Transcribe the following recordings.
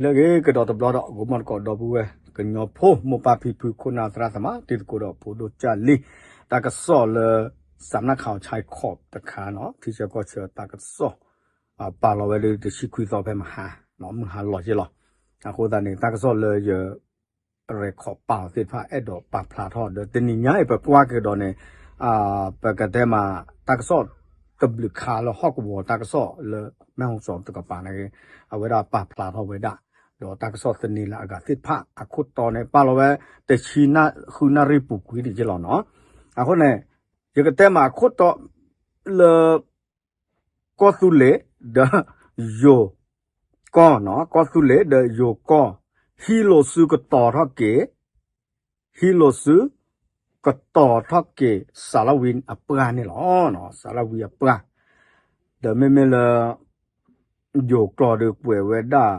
လၢအဂ့ၤကဒီးတဘျီဒီး ဂီၤမီၢ်သကိးဒီပုၢ်ဝဲၢ် ကညီဖိ မိၢ်ပၢ်ဖံဖု ခိၣ်နၢ်သရၣ်သမါ တံၤသကိးဒီးဖိဒိၣ်ကၢ်လံ, တၢ်ကစီၣ်လၢ စးနၢ်ခးအီၤဆါခီၣ်တခါနီၤ ထံဆၢကီၢ်ဆၢတၢ်ကစီၣ် ပာ်လီၤဝဲလၢတဆံခွံသီဖဲမဟါ မုၢ်ဟါလီၤက့ၤလီၤ. အဃိသတးန့ၣ် တၢ်ကစီၣ်လၢယ ရဲၣ်ခီးပာ်အီၤသ့ၣ်တဖၣ် အဲၣ်ဒိးပာ်ဖျါထီၣ်ဒီး တနံၤညါအံၤ ပကွၢ်က့ၤဒီးန့ၣ် ပကတဲမး တၢ်ကစီၣ်တဘျုးခါလၢဟီၣ်ကဝီၤတၢ်ကစီၣ်လၢ မဲၣ်ဟီၣ်စီတကပၤန့ၣ် အဝဲဒၣ်ပာ်ဖျါထီၣ်ဝဲဒၣ် ဒီးတၢ်ကစီၣ်သန့ၤလၢအဂၤသ့ၣ်တဖၣ် အခိၣ်တီန့ၣ် ပာ်လီၤဝဲ တဆံဃုနၣ်ရံၣ်ပူၤကွံာ်န့ၣ်က့ၤလီၤနီၤ. အဃိန့ၣ် ယကတဲမးအခိၣ်တီလၢ ကီၢ်သူလ့ၤ ဒီး ယိၤကီၢ်နီၤ, ကီၢ်သူလ့ၤ ဒီး ယိၤကီၢ် ဟံးလိာ်စုကတီၤထီၣ်က့ၤ, ဟံးလိာ်စု ကတီၤထီၣ်က့ၤ စးလဝံအပှၢ်န့ၣ်လီၤ. စးလဝံအပှၢ် ဒီးမ့မ့ၢ်လၢ ယိၤကျိာ်ဒီးကွဲးဝဲဒၣ်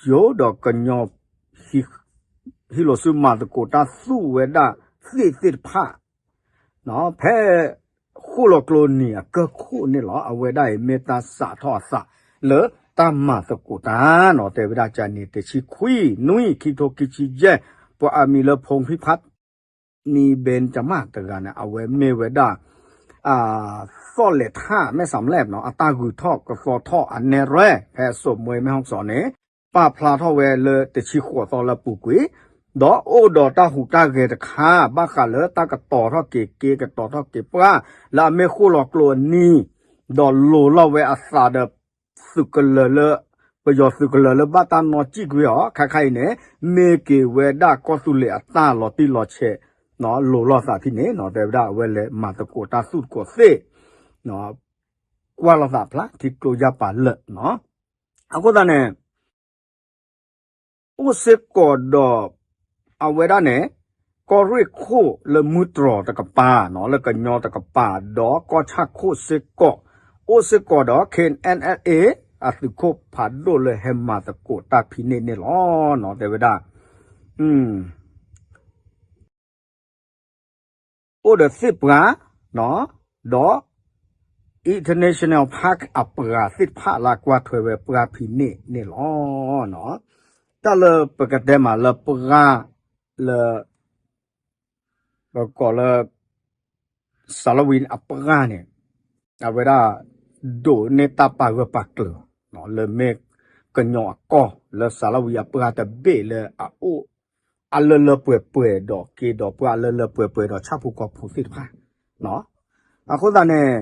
ယိၤဒီးကညီ ဟံးလိာ်စုမၤသကိးတၢ်သူၣ်ဝဲဒၣ်သ့ၣ်သ့ၣ်တဖၣ် ဖဲ ဃိၣ်လီၤကျိနံၤအကၢၢ်ခိၣ်န့ၣ်လီၤ. အဝဲဒၣ်အံၤမ့ၢ်တၢ်စးထီၣ်အသးလၢတၢ်မၤသကိးတၢ်နီၤ, တဲဝဲဒၣ်ကန့ၣ် တဆံခွံနွံ ခံထိခံဆံယဲၢ် ပှၤအမံၤလၢ ဖိခံဖး နံၤဘ့ၣ်ကမၣ်တဂၤန့ၣ် အဝဲမ့ၢ်ဝဲဒၣ် သီၣ်လဲၤထၣ် မဲၢ်စးလဲၣ်နီၤ အတၢ်ဂုၤထီၣ်ကသီထီၣ်အနဲၣ်ရွဲၣ် ဖဲစိာ်မွဲမဲၣ်ဟီၣ်စီၤန့ၣ် ပာ်ဖျါထီၣ်ဝဲလၢတဆံဃိးသီလၢအပူၤကွံာ်, ဒီးအိၣ်ဒီးတၢ်ဟူးတၢ်ဂဲၤတခါ ဘၣ်ဃးလၢတၢ်ကတီၤထီၣ်က့ၤ က့ၤကတီၤထီၣ်က့ၤပှၢ် လၢအမ့ၢ်ဃိၣ်လီၤကျိအနံၤ, ဒီးလိၤလီၤဝဲအသးဒီး သုးကလၢၤလၢ ပယီၤသုးကလၢၤလၢဘၣ်တၢ်နီၣ်စံၣ်ကွံာ်အီၤ ခါခါအံၤန့ၣ် မ့ၢ်က့ၤဝဲဒၣ်ကီၢ်သူလ့ၤအတၢ်လီၤတံၢ်လီၤဆဲး လိၤလီၤသးထံၣ်န့ၣ်နီၤ, တဲဝဲဒၣ်အဝဲလဲၤမၤသကိးတၢ်သူၣ်သကိးသ့ၣ် ကွၢ်လိာ်သးဖျါထံကျိယၢ်ပၤလၢာ်နီၤ. အဃိသတးန့ၣ် အိၣ်စ့ၢ်ကီးဒီး အဝဲဒၣ်န့ၣ် ကီၢ်ရ့ၣ်ခိၣ်လၢမုၢ်တြီၤတကပၤနီၤ လၢကညီတကပၤ ဒီးကီၢ်ဆၣ်ခိၣ်စ့ၢ်ကီး အိၣ်စ့ၢ်ကီးဒီး ခ့ၣ်အဲၣ်အဲၣ်အ့ အသုးခိၣ်ဖးဒိၣ်လၢဟဲမၤသကိးတၢ်ဖဲန့ၣ်န့ၣ်လီၤ. တဲဝဲဒၣ် အိၣ်ဒီးသ့ၣ်ပှၢ် ဒီး International Park အပှၤသ့ၣ်တဖၣ်လၢကွၢ်ထွဲဝဲပှၢ်ဖဲန့ၣ်န့ၣ်လီၤ. တၢ်လၢပကတဲမးလၢပှၢ်လၢ ပကိးလၢ စးလဝံအပှၢ်န့ၣ် အဝဲဒၣ် ဒိးန့ၢ်တၢ်ပာ်ဂၢၢ်ပာ်ကျၢၤ လၢမ့ၢ်ကညီအကီၢ် လၢစးလဝံအပှၢ်တဘ့ၣ်လၢအအိၣ် အလၢလၢပှဲၤပှဲၤဒီးက့ၤဒီးပှၤအလၢလၢပှဲၤပှဲၤဒီးဆၣ်ဖိကီၢ်ဖိသ့ၣ်တဖၣ် အဃိသတးန့ၣ်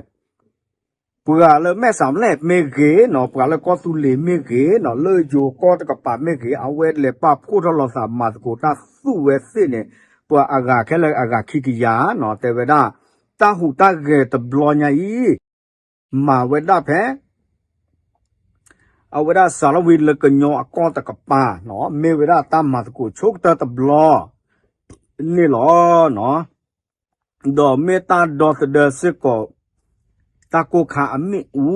ပှၤလၢမဲၢ်စးလဲၣ်မ့ၢ်ဂ့ၤနီၤ ပှၤလၢကီၢ်သူလ့ၤမ့ၢ်ဂ့ၤနီၤ လၢယိၤကီၢ်တကပၤမ့ၢ်ဂ့ၤ အဝဲလဲၤပာ်ဖှိၣ်ထီၣ်လိာ်သးမၤသကိးတၢ်သူၣ်ဝဲသ့ၣ်န့ၣ် ပှၤအဂၤခဲလၢာ်အဂၤခံကယၤနီၤ တဲဝဲဒၣ် တၢ်ဟူးတၢ်ဂဲၤတဘျီညါအံၤ မၤဝဲဒၣ်ဖဲ အဝဲဒၣ်စးလဝံလၢကညီအကီၢ်တကပၤနီၤ မ့ၢ်ဝဲဒၣ်တၢ်မၤသကိးဆိကတၢၢ်တဘျီ န့ၣ်လီၤနီၤ. ဒီးမ့ၢ်တၢ်ဒီသဒၢစ့ၢ်ကီး တၢ်ကိၢ်ခါအမ့ၣ်အူ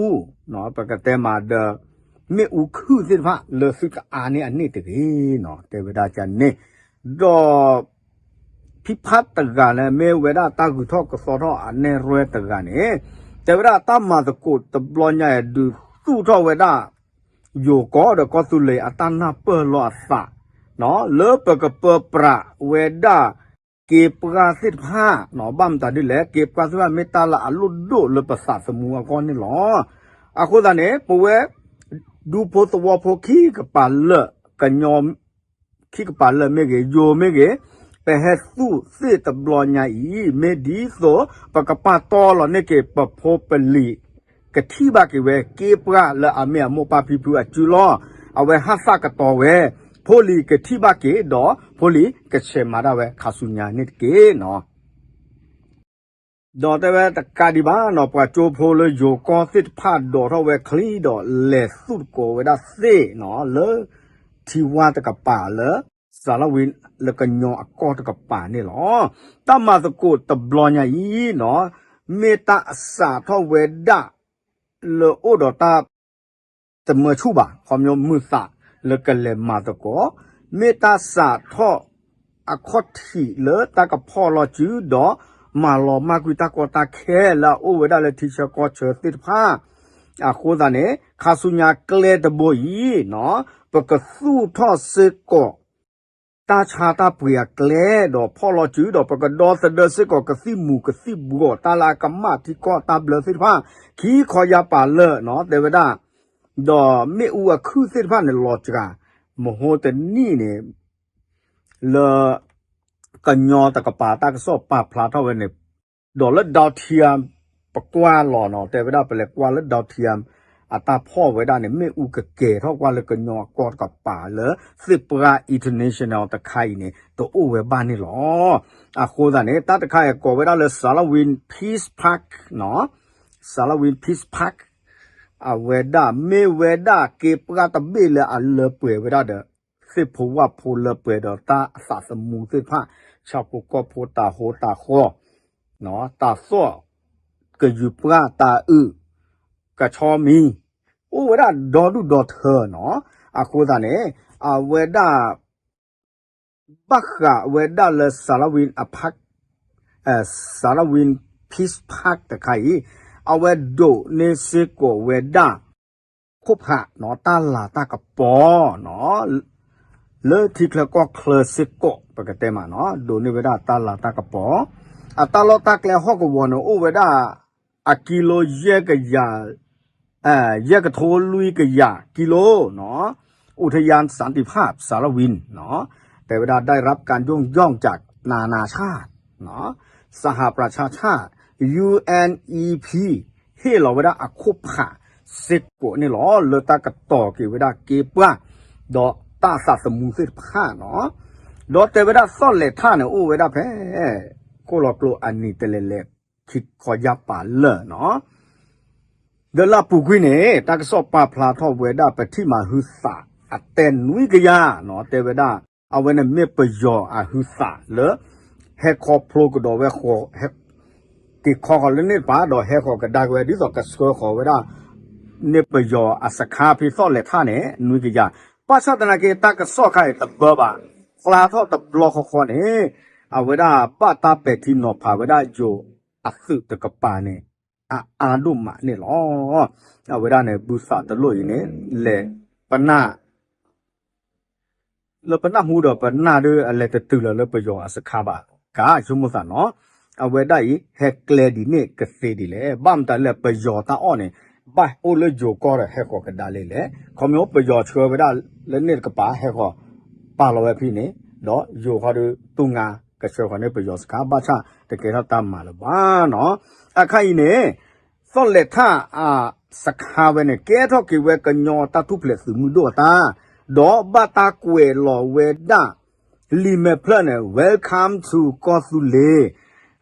ပကတဲမးဒီး မ့ၣ်အူခုၣ်သ့ၣ်တဖၣ်လၢသုကအါန့ၢ်အန့ၣ်တဂ့ၤနီၤ တဲဝဲဒၣ်ကန့ၣ် ဒီး ဖံဖးတဂၤလၢမ့ၢ်ဝဲဒၣ်တၢ်ဂုၤထီၣ်ကသီထီၣ်အနဲၣ်ရွဲၣ်တဂၤန့ၣ် တဲဝဲဒၣ်တၢ်မၤသကိးတဘျီညါအံၤ ဒုးသူၣ်ထီၣ်ဝဲဒၣ် ယိၤကီၢ်ဒီးကီၢ်သူလ့ၤအတၢ်နၢ်ပၢၢ်လိာ်အသး လၢပကပၢပြးဝဲဒၣ် က့ပှၢ်သ့ၣ်တဖၣ် ဘၣ်မတၤဒ်လဲၣ် က့ပှၢ်သ့ၣ်တဖၣ်မ့ၢ်တၢ်လၢအလိၣ်ဒိၣ်လၢပသးသမူအဂီၢ်န့ၣ်လီၤ. အဃိသတးန့ၣ် ပဝဲ ဒူဖိသဝီဖိခံကပၤလၢာ် ကညီ ခံကပၤလၢာ်မ့ၢ်ဂ့ၤ ယိၤမ့ၢ်ဂ့ၤ ပဟဲသူၣ်သ့ၣ်တဘျီညါအံၤ မ့ၢ်ဒ်သိး ပကပာ်တီလီၤန့ၢ်က့ၤ ပဖိပလံၤ ကထံၣ်ဘၣ်က့ၤဝဲ က့ပှၢ်လၢအမ့ၢ်အမိၢ်ပၢ်ဖံဖုအစုလီၤ. အဝဲဟးသၣ်ကတီၤဝဲ ဖိလံၤကထံၣ်ဘၣ်က့ၤဒီး ဖိလံၤကဆဲးမၤဒၣ်ဝဲခါဆူညါန့ၣ်တက့ၢ်နီၤ. ဒီးတဲဝဲတကးဒံးဘၣ်နီၤ ပှၤကၠိဖိလၢယိၤကီၢ်သ့ၣ်တဖၣ်ဒိးထီၣ်ဝဲချံဒီးလဲၤသူၣ်သကိးဝဲဒၣ်သ့ၣ်နီၤ လၢ ထံဝါတကပၤလၢ စးလဝံလၢကညီအကီၢ်တကပၤန့ၣ်လီၤ. တၢ်မၤသကိးတဘျီညါအံၤနီၤ မ့ၢ်တၢ်အစးထီၣ်ဝဲဒၣ် လၢအိၣ်ဒီးတၢ် တမၢဆူၣ်ဘၣ် ခီဖျိမုာ်သးလၢကလဲၤမၤသကိး မ့ၢ်တၢ်စးထီၣ် အခီၣ်ထံးလၢတၢ်ကဖီၣ်လီၤစုဒီး မၤလီၤမၢ်ကွံာ်တၢ်ကီတၢ်ခဲလၢအအိၣ်ဝဲဒၣ်လၢထံဆၢကီၢ်ဆၢသ့ၣ်တဖၣ် အဃိသတးန့ၣ် ခါဆူညါကျဲတဘိအံၤ ပကသူၣ်ထီၣ်စ့ၢ်ကီး တၢ်ဆါတၢ်ပှ့ၤအကျဲ ဒီးဖီၣ်လီၤစု ဒီးပကဒီသဒၢစ့ၢ်ကီးကသံၣ်မူၤကသံၣ်ဘှီး တၢ်လၢအကမၣ်ထံကီၢ်တၢ်ဘျၢသ့ၣ်တဖၣ် ခံခီယါပာ်လၢာ်နီၤ တဲဝဲဒၣ် ဒီးမ့ၣ်အူအခုၣ်သ့ၣ်တဖၣ်န့ၣ်လီၤစှၤ မဟိတနံၣ်န့ၣ် လၢ ကညီတကပၤတၢ်ကစီၣ်ပာ်ဖျါထီၣ်ဝဲန့ၣ် ဒီးလၢ Dautian ပကွၢ်လီၤနီၤ တဲဝဲဒၣ်ပလဲၤကွၢ်လၢ Dautian အတၢ်ဖီၣ်ဝဲဒၣ်န့ၣ် မ့ၣ်အူကကဲၤထီၣ်ကွၢ်လၢကညီအကီၢ်တကပၤလၢ သ့ၣ်ပှၢ် international တခါအံၤန့ၣ် တအိၣ်ဝဲဘၣ်န့ၣ်လီၤ. အဃိသတးန့ၣ် တၢ်တခါအံၤကိးဝဲဒၣ်လၢ Salween Peace Park နီၤ Salween Peace Park အဝဲဒၣ်မ့ၢ်ဝဲဒၣ်က့ၤပှၢ်တဘ့ၣ်လၢအလၢပှဲၤဝဲဒၣ်ဒီး သ့ၣ်ဖိဝၣ်ဖိလၢပှဲၤဒီးတၢ်သးသမူသ့ၣ်တဖၣ် ဆၣ်ဖိကီၢ်ဖိတၢ်ဟိတၢ်ဃီ တၢ်သီၣ် ကယူၤပှၢ်တၢ်အုၣ် ကဆီမံၤ အိၣ်ဝဲဒၣ်ဒီဒူၣ်ဒီထၢနီၤ. အဃိသတးန့ၣ် အဝဲဒၣ် ဘၣ်ဃးဝဲဒၣ်လၢ Salween အ park Salween Peace Park တခါအံၤ အဝဲဒိးန့ၢ်စ့ၢ်ကီးဝဲဒၣ် ခိၣ်ဖးနီၤ တၢ်လၤတၢ်ကပီၤနီၤ လၢထံချၢကီၢ်ချၢစ့ၢ်ကီး ပကတဲမးနီၤ ဒိးန့ၢ်ဝဲဒၣ်တၢ်လၤတၢ်ကပီၤ အတၢ်လီၢ်တၢ်ကျဲဟီၣ်ကဝီၤန့ၣ် အိၣ်ဝဲဒၣ် အကံလိယဲၢ်ကယၤ ယဲၢ်ကထိလွံၢ်ကယၤကံလိနီၤ อุทยานสันติภาพสารวินနီၤ တဲဝဲဒၣ် ได้รับการยกย่องจากนานาชาติ สหประชาชาติ ယူႇအဵၼ်ႇအီႇပီႇ ဟ့ၣ်လီၤဝဲဒၣ်အခိၣ်ဖးစ့ၢ်ကီးန့ၣ်လီၤ လၢတၢ်ကတီၤက့ၤဝဲဒၣ်က့ၤပှၢ် ဒီးတၢ်သးသမူသ့ၣ်တဖၣ်နီၤ ဒီးတဲဝဲဒၣ်သီၣ်လဲၤထၣ်န့ၣ် အိၣ်ဝဲဒၣ်ဖဲ ခိၣ်လီၤကျိအနံၤတလဲၤလဲၤ ခံခီယါပာ်လၢာ်နီၤ ဒီးလၢအပူၤကွံာ်န့ၣ် တၢ်ကစီၣ်ပာ်ဖျါထီၣ်ဝဲဒၣ်ပထံၣ်မၤဟုသးအတဲနွံကယၤနီၤ တဲဝဲဒၣ် အဝဲန့ၣ်မ့ၢ်ပယီၤအဟုသးလၢ ဟဲခီဖျိကဒီးဝဲ က့ၤခီဃီၤလၢန့ၣ်တပၤ ဒီးဟဲဃီၤကဒါက့ၤဝဲ ဒ်သိးကဆှၢဃီၤဝဲဒၣ် န့ၢ်ပယီၤအစခါဖဲသီၣ်လဲၤထၣ်န့ၣ် နွံကယၤ ဘၣ်ဆၣ်သနာ်က့ တၢ်ကစီၣ်ခါအံၤတဘၢဘၣ် ဖျါထီၣ်တဘျီဃီဃီန့ၣ် အဝဲဒၣ်ဘၣ်တၢ်ပဲာ်ထံနီၤဖးဝဲဒၣ်ယိၤအသုးတကပၤန့ၣ် အအါဒိၣ်မးန့ၣ်လီၤ. အဝဲဒၣ်န့ၣ် ဘုသးတလိၣ်အံၤန့ၣ် လဲၤပနၢ် လၢပနၢ်ဟူဒီးပနၢ်ဒုးအလဲၤတတုၤလၢၤလၢပယီၤအစခါဘၣ် ကဆိကမိၣ်သးနီၤ အဝဲဒၣ်အံၤ ဟဲကျဲဒ်န့ၣ်ကသ့ဒ်လဲၣ် ဘၣ်မတၤလဲၣ် ပယီၤတၢ်အီၣ်န့ၣ် ဘၣ်အိၣ်လၢယိၤကီၢ်ဒီးဟဲဃီၤကဒါလဲၣ်လဲၣ် ခီဖျိပယီၤဆှၢဝဲဒၣ်လၢန့ၣ်တကပၤ ဟဲဃီၤပာ်လီၤဝဲဖဲန့ၣ် ဒီးယိၤခီဒုး တူၢ်ငါကဆှၢဃီၤန့ၢ်ပယီၤစခါ ဘၣ်ဆၣ်တကဲထီၣ်တၢ်မၤလၢၤဘၣ်နီၤ အခါအံၤန့ၣ် သီၣ်လဲၤထၣ်အစခါဝဲန့ၣ် ကဲထီၣ်က့ၤဝဲကညီတၢ်ထူၣ်ဖျဲးသုးမုၢ်ဒိၣ်အတၢ် ဒီးဘၣ်တၢ်ကွဲးလီၤဝဲဒၣ် လံာ်မဲာ်ဖျၢၣ်န့ၣ် Welcome to ကီၢ်သူလ့ၤ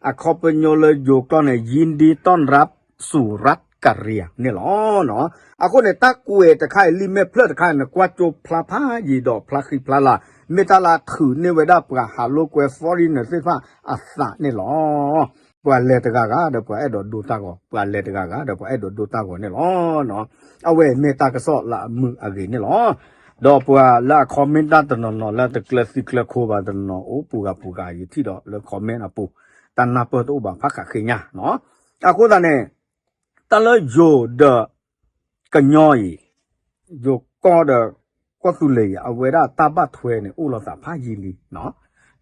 အခီပညီလၢယိၤကျိာ်န့ၣ် ยินดีต้อนรับสู่รัฐกะเหรี่ยง န့ၣ်လီၤ. အဃိန့ၣ် တၢ်ကွဲးတခါအံၤ လံာ်မဲာ်ဖျၢၣ်တခါအံၤန့ၣ် ကွၢ်ကၠိဖျါဖးယံာ်ဒီးဖျါဃံဖျါလၤ မ့ၢ်တၢ်လၢအထုးန့ၢ်ဝဲဒၣ်ပှၤဟးလိာ်ကွဲ foreigner သ့ၣ်တဖၣ်အသးန့ၣ်လီၤ. ပှၤလဲၤတဂၤဂၤဒီးပှၤအဲၣ်ဒိးဒိတၢ်ဂီၤ, ပှၤလဲၤတဂၤဂၤဒီးပှၤအဲၣ်ဒိးဒိတၢ်ဂီၤန့ၣ်လီၤ. အဝဲမ့ၢ်တၢ်ကစီၣ်လၢအမုာ်အဂ့ၤန့ၣ်လီၤ. ဒီးပှၤလၢအ comment တၢ်တနီၤနီၤလၢတကျၢၤသံကျၢၤခိဘၣ်တနီၤနီၤ အိၣ်ပူၤဂၤပူၤဂၤ ယထံၣ်ဒီးလၢ comment အပူၤ တၢ်နၢ်ပၢၢ်တအိၣ်ဘၣ်ဖးခးဃ့ညါနီၤ. အဃိသတးန့ၣ် တၢ်လၢယိၤဒီး ကညီအံၤ ယိၤကီၢ်ဒီးကီၢ်သူလ့ၤအံၤ အဝဲဒၣ်တၢ်ဘၣ်ထွဲန့ၣ် အိၣ်လိာ်သးဖးယံာ်လံနီၤ.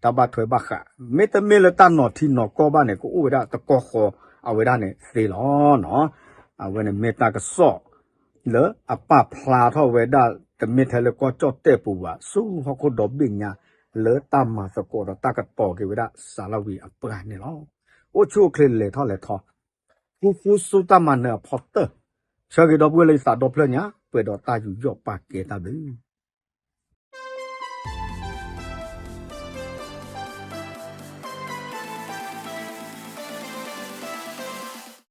တၢ်ဘၣ်ထွဲဘၣ်ဃး မ့တမ့ၢ်လၢတၢ်နီၤထံနီၤကီၢ်ဘၣ်န့ၣ် ကအိၣ်ဝဲဒၣ်တကီၢ်ဃီအဝဲဒၣ်န့ၣ်သ့လီၤနီၤ. အဝဲန့ၣ်မ့ၢ်တၢ်ကစီၣ် လၢအပာ်ဖျါထီၣ်ဝဲဒၣ် တမ့ၢ်ထဲလၢကီၢ်ကၠီၣ်တဲၣ်ပူၤဘၣ် ဆူဟီၣ်ခိၣ်ဒီဘ့ၣ်ညါ လၢတၢ်မၤသကိးဒီးတၢ်ကတီၤက့ၤဝဲဒၣ်စၤလဝံၤအပှၢ်န့ၣ်လီၤ. အိၣ်ဆူၣ်အိၣ်ချ့လဲၤထီၣ်လဲၤထီ ဃူဃူဆူတၢ်မၤနၢၤအဖီတၢၢ် ဆၢဂ့ၤဒီပုၢ်ဝဲၢ်လၢယသးဒီဖျၢၣ်ညါ ပှဲၤဒီးတၢ်ယူးယီၣ်ပာ်ကဲတၢ်ဘျုး